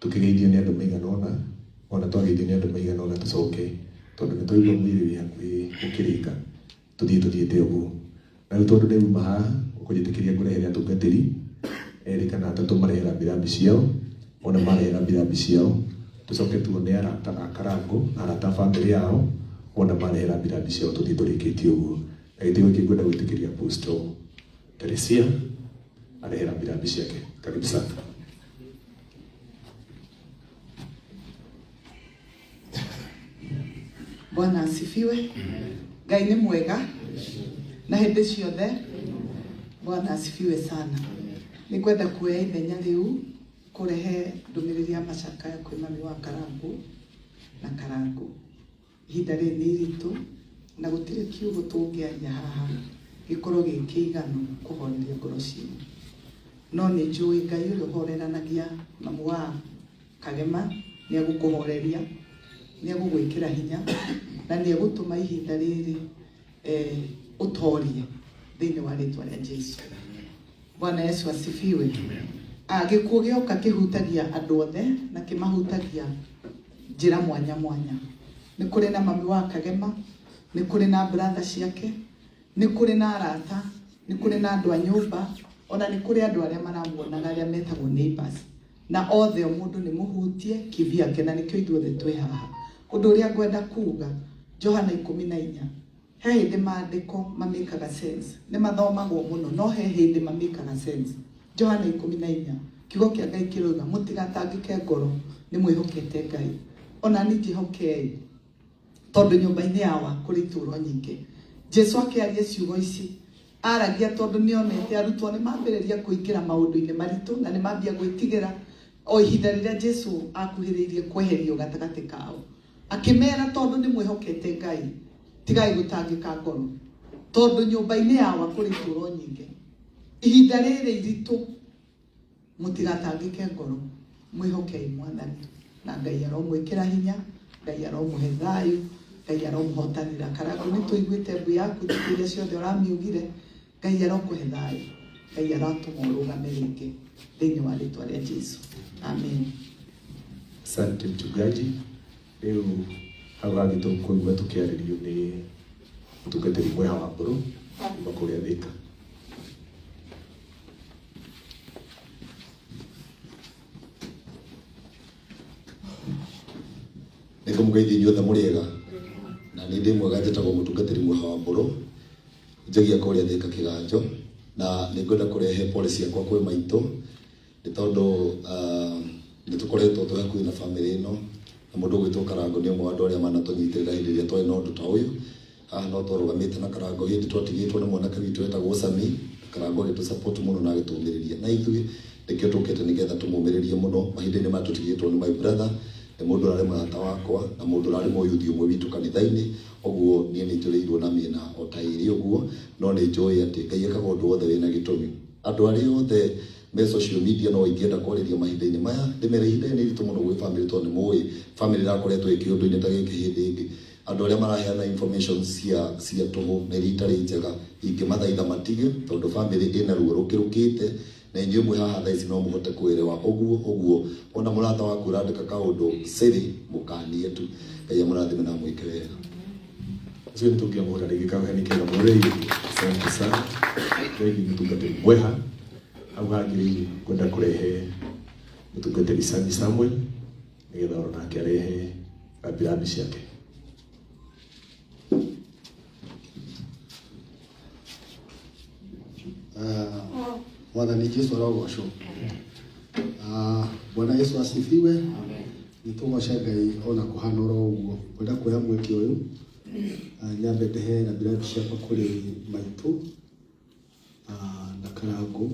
Tũkĩgeithio nĩ andũ maigana ũna, ona twageithio nĩ andũ maigana ũna tũcoke, tondũ nĩ twaigua mwĩrĩ wĩ hakuhĩ gũkĩrĩka, tũthiĩ tũthiĩte ũguo. Na rĩu tondũ nĩ haha, ũkũnjĩtĩkĩria ngũrehere atungatĩri erĩ kana atatũ marehe rambirambi ciao, ona marehe rambirambi ciao, tũcoke tuone arata a Karangũ na arata a bamĩrĩ yao, ona marehe rambirambi ciao tũthiĩ tũrĩkĩtie ũguo. Na gĩtĩo gĩkĩ ngwenda gwĩtĩkĩria Apostle Teresia arehe rambirambi ciake. Karibu sana. Bwana asifiwe. Ngai nĩ mwega na hĩndĩ ciothe. Bwana asifiwe sana. Nĩ ngwenda kuoya ithenya rĩu kũrehe ndũmĩrĩri ya macakaya kwĩ mami wa Karangũ na Karangũ. Ihinda rĩrĩ nĩ iritũ na gũtirĩ kiugo tũngĩaria haha gĩkorwo gĩ kĩiganu kũhoreria ngoro citũ. No nĩ njũĩ Ngai ũrĩa ũhoreranagia mamu wa Kagema nĩ egũkũhoreria, nĩ egũgwĩkĩra hinya na nĩ egũtũma ihinda rĩrĩ ũtorie thĩinĩ wa rĩtwa rĩa Jesu. Bwana Yesu asifiwe. Gĩkuũ gĩoka kĩhutagia andũ othe na kĩmahutagia njĩra mwanya mwanya. Nĩ kũrĩ na mami wa Kagema, nĩ kũrĩ na brother ciake, nĩ kũrĩ na arata, nĩ kũrĩ na andũ a nyũmba, ona nĩ kũrĩ andũ arĩa maramuonaga arĩa metagwo neighbors. Na othe o mũndũ nĩ mũhutie kivyake, na nĩkĩo ithuothe twĩ haha. Ũndũ ũrĩa ngwenda kuga, Johana 14, he hĩndĩ maandĩko mamĩkaga sense. Nĩ mathomagwo mũno, no he hĩndĩ mamĩkaga sense. Johana 14, kiugo kĩa Ngai kĩroiga, mũtigatangĩke ngoro, nĩ mwĩhokete Ngai. Ona niĩ njĩhokei, tondũ nyũmba-inĩ yawa kũrĩ itũũro nyingĩ. Jesu akĩaria ciugo ici, aragia tondũ nĩ onete arutwo nĩ mambĩrĩria kũingĩra maũndũ-inĩ maritũ na nĩ mambia gwĩtigĩra o ihinda rĩrĩa Jesu akuhĩrĩirie kweherio gatagatĩ kao. Akĩmera tondũ nĩ mwĩhokete Ngai, tigai gũtangĩka ngoro, tondũ nyũmba-inĩ yawa kũrĩ itũũro nyingĩ. Ihinda rĩrĩ iritũ, mũtigatangĩke ngoro, mwĩhokei Mwathani, na Ngai aromwĩkĩra hinya, Ngai aromũhe thayũ, Ngai aromũhotanĩra. Karangũ nĩ tũiguĩte mbu yaku thikũ iria ciothe ũramiugire, Ngai arokũhe thayũ, Ngai aratũma ũrũgame rĩngĩ thĩinĩ wa rĩtwa rĩa Jesu. Amen. Asante mchungaji. Rĩu hau hangĩ tũkũigua tũkĩarĩrio nĩ mũtungatĩri Mweha wa Mbũrũ kuma kũrĩa Thĩka. Nĩ ngũmũgeithia inyuothe mũrĩ ega, na nĩ ndĩ mwega. Njĩtagwo mũtungatĩri Mweha wa Mbũrũ, njagia kũrĩa Thĩka Kĩganjo, na nĩ ngwenda kũrehe pole ciakwa kwĩ maitũ, nĩ tondũ nĩ tũkoretwo twĩ hakuhĩ na bamĩrĩ ĩno, na mũndũ ũgwĩtwo Karangũ nĩ ũmwe wa andũ arĩa manatũnyitĩrĩra hĩndĩ ĩrĩa twarĩ na ũndũ ta ũyũ. Haha no twarũgamĩte na Karangũ hĩndĩ twatigĩtwo na mwanake witũ wetagwo Sami, na Karangũ agĩtũ support mũno na agĩtũmĩrĩria. Na ithuĩ nĩkĩo tũkĩte nĩgetha tũmũmĩrĩrie mũno mahinda-inĩ maya tũtigĩtwo nĩ my brother, nĩ mũndũ ũrarĩ mũrata wakwa na mũndũ ũrarĩ mũyuthi ũmwe witũ kanitha-inĩ, ũguo niĩ nĩ njũrĩirwo na mĩena o ta ĩrĩ ũguo, no nĩ njũĩ atĩ Ngai ekaga ũndũ wothe wĩna gĩtũmi. Andũ arĩa othe me social media no ingĩenda kwarĩria mahinda-inĩ maya, ndĩmere ihinda nĩ iritũ mũno gwĩ family, tondũ nĩ mũĩ family ĩrakoretwo ĩ kĩũndũ-inĩ ta gĩkĩ hĩndĩ ĩngĩ. Andũ arĩa maraheana information cia tũhũ na iria itarĩ njega, ingĩmathaitha matige, tondũ family ĩna ruo rũkĩrũkĩte, na inyuĩ mwĩ haha thaa ici no mũhote kwĩrewa ũguo ũguo. Wona mũrata waku ũrandĩka kaũndũ siri, mũkanie tu. Ngai amũrathime na amwĩke wega. Ũcio nĩ tũngĩamũhũra rĩngĩ kamũheni kega mũno rĩngĩ. Asante sana. Thengiũ mũtungatĩri Mweha. Hau hangĩ rĩu ngwenda kũrehe mũtungatĩri Sami Samuel nĩgetha oro nake arehe rambirambi ciake. Mwathani Jesu arogocwo. Bwana Yesu asifiwe. Nĩ tũgoce Ngai ona kũhana oro ũguo. Ngwenda kuoya mweke ũyũ nyambe ndehe rambirambi ciakwa kũrĩ maitũ na Karangũ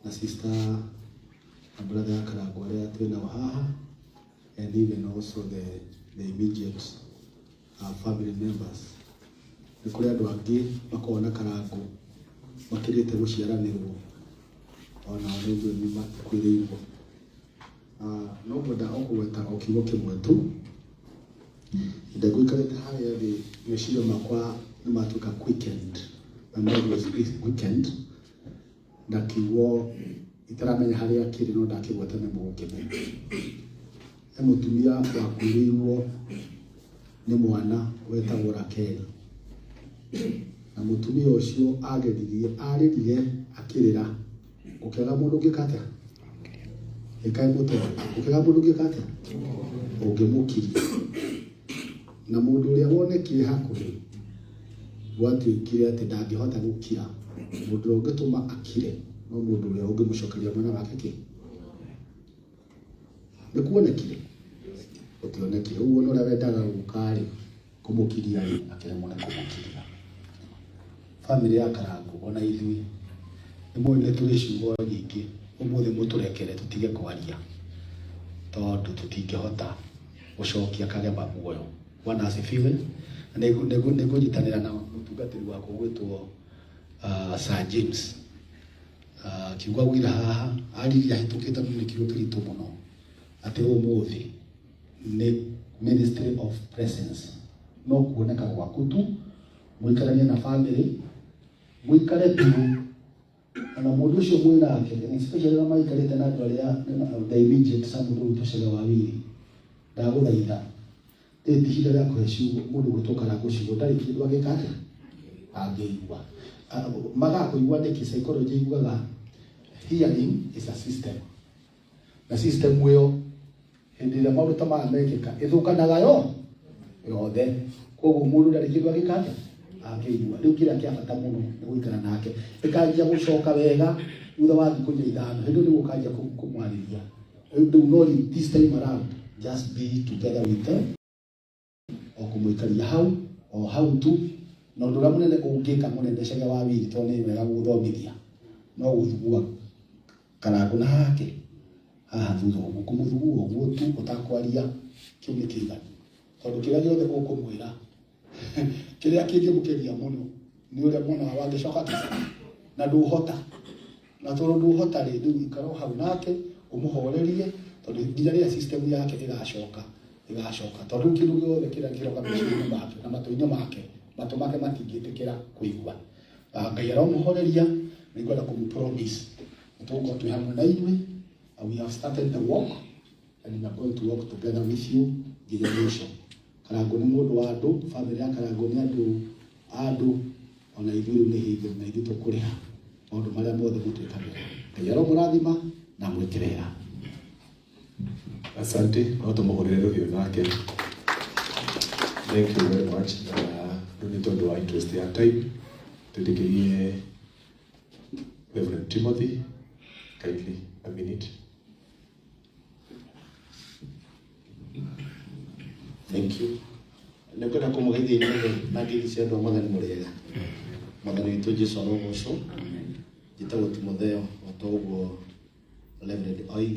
na sister na brother ya Karangũ arĩa twĩ nao haha, and even also the immediate family members. Nĩ kũrĩ andũ angĩ makoragwo na Karangũ makĩrĩte gũciaranĩrwo, onao nĩ njũĩ nĩ makuĩrĩirwo. No ngwenda o kũgweta o kiugo kĩmwe tu. Hĩndĩ ngũikarĩte harĩa thĩ, meciria makwa nĩ matuĩka quickened. My mind was quickened na kiugo Itaramenya harĩa akĩrĩ no ndakĩgweta nĩ mũgũkĩmenya. He mũtumia wakuĩrĩirwo nĩ mwana wetagwo Rakeli. Na mũtumia ũcio ageririe, arĩrire akĩrĩra. Ũkĩaga mũndũ ũngĩka atĩa? Ĩkai mũtoĩ. Ũkĩaga mũndũ ũngĩka atĩa? Ũngĩmũkiria. Na mũndũ ũrĩa wonekire hakuhĩ gwatuĩkire atĩ ndangĩhota gũkira. Mũndũ ũrĩa ũngĩtũma akire no mũndũ ũrĩa ũngĩmũcokeria mwana wake kĩ? Nĩ kuonekire? Gũtionekire. Ũguo na ũrĩa wendaga gũka rĩ, kũmũkiria rĩ, akĩremwo nĩ kũmũkiria. Bamĩrĩ ya Karangũ ona ithuĩ nĩ mũĩ nĩ tũrĩ ciugo nyingĩ, ũmũthĩ mũtũrekere tũtige kwaria tondũ tũtingĩhota gũcokia Kagema muoyo. Bwana asifiwe. Na nĩ ngũnyitanĩra na mũtungatĩri wakwa ũgwĩtwo Sir James. Kiugo augire haha aririe ahĩtũkĩte no nĩ kiugo kĩritũ mũno atĩ ũmũthĩ nĩ ministry of presence, no kuoneka gwaku tu, mũikaranie na family, mũikare biũ ona mũndũ ũcio mwĩ nake, especially arĩa maikarĩte na andũ arĩa the immediate sa mũndũ ũgwĩtwo Cege wa Wiri, ndagũthaitha rĩrĩ ti ihinda rĩa kũhe ciugo mũndũ ũgwĩtwo Karangũ ciugo, ndarĩ kĩndũ angĩka atĩa angĩigua. Magaga kũigua nĩkĩ? Psychology iguaga hearing is a system, na system ĩyo hĩndĩ ĩrĩa maũndũ ta maya mekĩka ĩthũkanaga yo yothe. Koguo mũndũ ndarĩ kĩndũ angĩka atĩa angĩigua. Rĩu kĩrĩa kĩa bata mũno nĩ gũikara nake, ĩkanjia gũcoka wega thutha wa thikũ inya ithano, hĩndĩ ĩyo nĩguo ũkanjia kũmwarĩria. Rĩu no this time around just be together with them, o kũmũikaria hau o hau tu. Na ũndũ ũrĩa mũnene ũngĩka mũnene Cege wa Wiri, tondũ nĩ wega gũgũthomithia, no gũthugua Karangũ na hake haha thutha ũguo, kũmũthugua ũguo tu ũtakwaria, kĩu nĩ kĩiganu, tondũ kĩrĩa gĩothe ũkũmwĩra, kĩrĩa kĩngĩmũkenia mũno nĩ ũrĩa mwana wao angĩcoka kĩ na ndũhota, na tondũ ndũhota rĩ, rĩu ikara o hau nake ũmũhorerie, tondũ nginya rĩrĩa system yake ĩgacoka ĩgacoka, tondũ rĩu kĩndũ gĩothe kĩrĩa kĩroka meciria-inĩ make na matũ-inĩ make, matũ make matingĩtĩkĩra kũigua. Ngai aromũhoreria. Nĩ ngwenda kũmũ promise nĩ tũgũkorwo twĩ hamwe na inyuĩ. We have started the walk and we are going to walk together with you nginya mũico. Karangũ nĩ mũndũ wa andũ, famĩlĩ ya Karangũ nĩ andũ a andũ, ona ithuĩ rĩu nĩ hĩndĩ na ithuĩ tũkũrĩha maũndũ marĩa mothe mũtwĩkagĩra. Ngai aromũrathima na mwĩkĩrĩra. Asante, no tũmũhũrĩre rũhĩ nake. Thank you very much. Na rĩu nĩ tondũ wa interest ya time, twĩtĩkĩrie Reverend Timothy, kindly a minute. Thank you. Nĩ ngwenda kũmũgeithia inyuothe na ngeithi cia andũ a Mwathani mũrĩega. Mwathani witũ Jesu arogocwo. Njĩtagwo Timotheo o ta ũguo Reverend oiga.